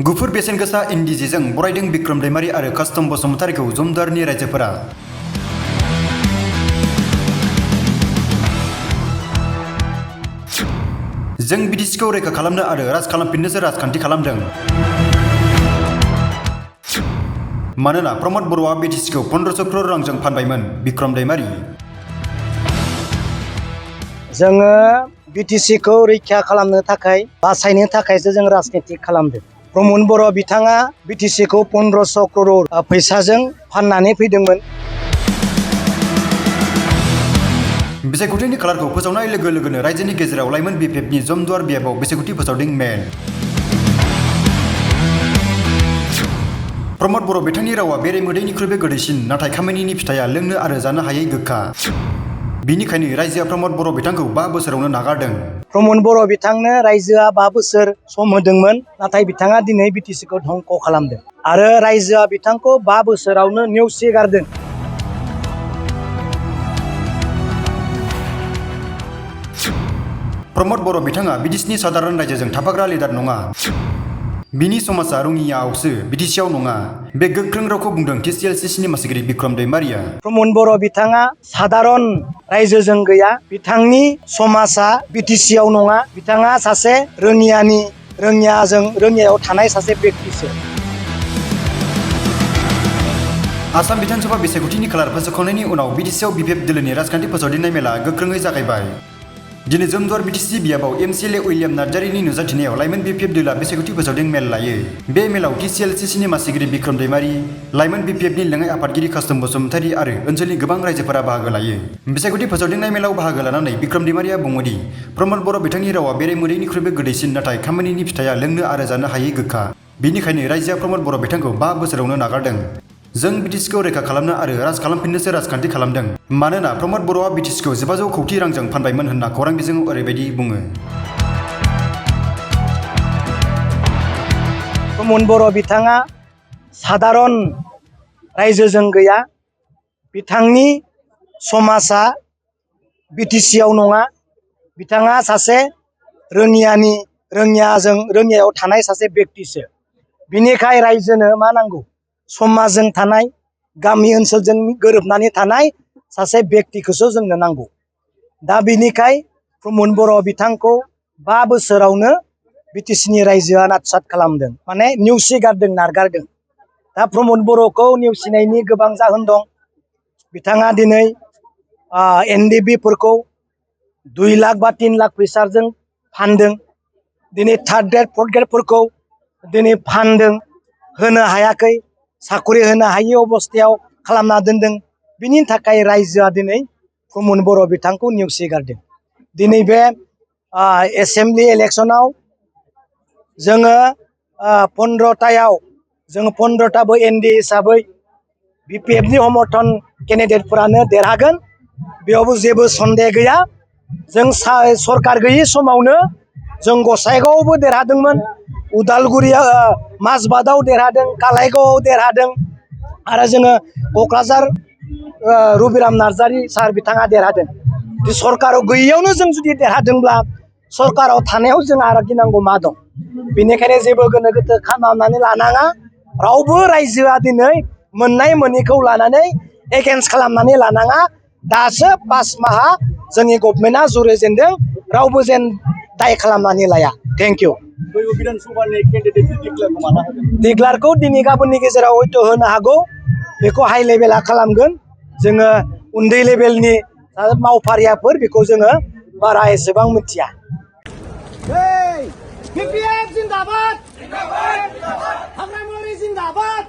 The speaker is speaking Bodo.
गुफुर बेसेन गोसा इन्दिजिजों बरायदों बिक्रम दैमारि आरो कास्टम बसुमतारिखौ जमदुवारनि रायजोफोरा। जों बिटिसिखौ रैखा खालामनो आरो राज खालामफिननोसो राजखान्थि खालामदों। मानोना प्रमद बर'आ बिटिसिखौ 1500 करोड़ रांजों फानबायमोन। बिक्रम दैमारि। जोङो बिटिसिखौ रैखा खालामनो थाखाय बासायनो थाखायसो जों राजनीति खालामदों। प्रमद बर' बिथाङा बिटिसिखौ 1500 करोड़ फैसाजों फाननानै फैदोंमोन। बिसायख'थिनि खालारखौ फोसावनाय लोगो लोगोनो रायजोनि गेजेराव लाइमोन बिपिएफनि जमदुवार बियाबाव बिसायख'थि फोसावदों मेन। प्रमद बर' बिथांनि रावा बेरे मोदैनिख्रुइबो गोदैसिन, नाथाय खामानिनि फिथाइया लोंनो आरो जानो हायै गोखा। बिनिखायनो रायजोआ प्रमद बर' बिथांखौ 5 बोसोरावनो नागारदों। प्रमद बर' बिथांनो रायजोआ 5 बोसोर सम होदोंमोन, नाथाय बिथाङा दिनै बिटिसिखौ धंख' खालामदों आरो रायजोआ बिथांखौ 5 बोसोरावनो नेवसिगारदों। प्रमद बर' बिथाङा बिटिसिनि साधारन रायजोजों थाफाग्रा लिडार नङा। बिनि समाजा रङियाआवसो, बिटिसिआव नङा। बे गोख्रों रावखौ बुंदों TCLCCनि मासिगिरि बिक्रम दैमारिया। प्रमद बर' बिथाङा साधारन रायजोजों गैया, बिथांनि समाजा बिटिसिआव नङा। बिथाङा सासे रङियायाव थानाय सासे बेक्तिसो। आसाम बिधानसभा बिसायख'थिनि खालार फोसावखांनायनि उनाव बिटिसिआव बिपिएफ दोलोनि राजखान्थि फोसावदिंनाय मेला गोख्रोङै जागायबाय। दिनै जमदुवार बिटिसि बियाबाव एमसिएलए उइलियाम नार्जारिनि नुजाथिनायाव लाइमोन बिपिएफ दोलोआ बिसायख'थि फोसावदिं मेल लायो। बे मेलाव TCLCCनि मासिगिरि बिक्रम दैमारि, लाइमोन बिपिएफनि लेङाइ आफादगिरि कास्टम बसुमतारि आरो ओनसोलनि गोबां रायजोफोरा बाहागो लायो। बिसायख'थि फोसावदिंनाय मेलाव बाहागो लानानै बिक्रम दैमारिया बुङोदि प्रमद बर' बिथांनि रावा बेरे मोदैनिख्रुइबो गोदैसिन, नाथाय खामानिनि फिथाइया लोंनो आरो जानो हायै गोखा। बिनिखायनो रायजोआ प्रमद बर' बिथांखौ 5 बोसोरावनो नागारदों। जों बिटिसिखौ रैखा खालामनो आरो राज खालामफिननोसो राजखान्थि खालामदों। मानोना प्रमद बर'आ बिटिसिखौ 1500 कौटि रांजों फानबायमोन होनना खौरां बिजोङाव ओरैबायदि बुङो। प्रमद बर' बिथाङा साधारन रायजोजों गैया, बिथांनि समाजा बिटिसिआव नङा। बिथाङा सासे रङियायाव थानाय सासे बेक्तिसो। बिनिखाय रायजोनो मा नांगौ? समाजजों थानाय, गामि ओनसोलजों गोरोबनानै थानाय सासे बेक्तिखौसो जोंनो नांगौ। दा बिनिखाय प्रमद बर' बिथांखौ 5 बोसोरावनो बिटिसिनि रायजोआ नाटसाट खालामदों, माने नेवसिगारदों, नारगारदों। दा प्रमद बर'खौ नेवसिनायनि गोबां जाहोन दं। बिथाङा दिनै NDB-फोरखौ 2 लाख बा 3 लाख फैसाजों फानदों। दिनै 3rd ग्रेड 4th ग्रेडफोरखौ दिनै फानदों, होनो हायाखै। साखरि होनो हायि अबस्थायाव खालामना दोनदों। बिनि थाखाय रायजोआ दिनै प्रमद बर' बिथांखौ नेवसिगारदों। दिनै बे एसेम्बलि इलेक्सनाव जोङो 15थाबो NDA हिसाबै बिपिएफनि समर्थन केन्डिडेटफोरानो देरहागोन, बेयावबो जेबो सन्देह गैया। जों सरकार गैयि समावनो जों गसाइगावआवबो देरहादोंमोन, उदालगुरियाव माजबादआव देरहादों, कालाइगावआव देरहादों आरो जोङो क'क्राझार रबिराम नार्जारि सार बिथाङा देरहादों। सरकाराव गैयियावनो जों जुदि देरहादोंब्ला सरकाराव थानायाव जों आरो गिनांगौ मा दं? बेनिखायनो जेबो गोनो गोथो खालामनानै लानाङा। रावबो रायजोआ दिनै मोननाय मोनैखौ लानानै एगेन्स्ट खालामनानै लानाङा। दासो 5 माहा जोंनि गभर्नमेन्टआ जुरिजेनदों, रावबो जेन दाय खालामनानै लाया। Thank you. डिक्लारखौ दिनै गाबोननि गेजेराव हयथ' होनो हागौ। बेखौ हाइ लेभेला खालामगोन। जोङो उन्दै लेभेलनि मावफारियाफोर बेखौ जोङो बारा एसेबां मिथिया। बिपिएफ जिन्दाबाद, हाग्रामारि जिन्दाबाद।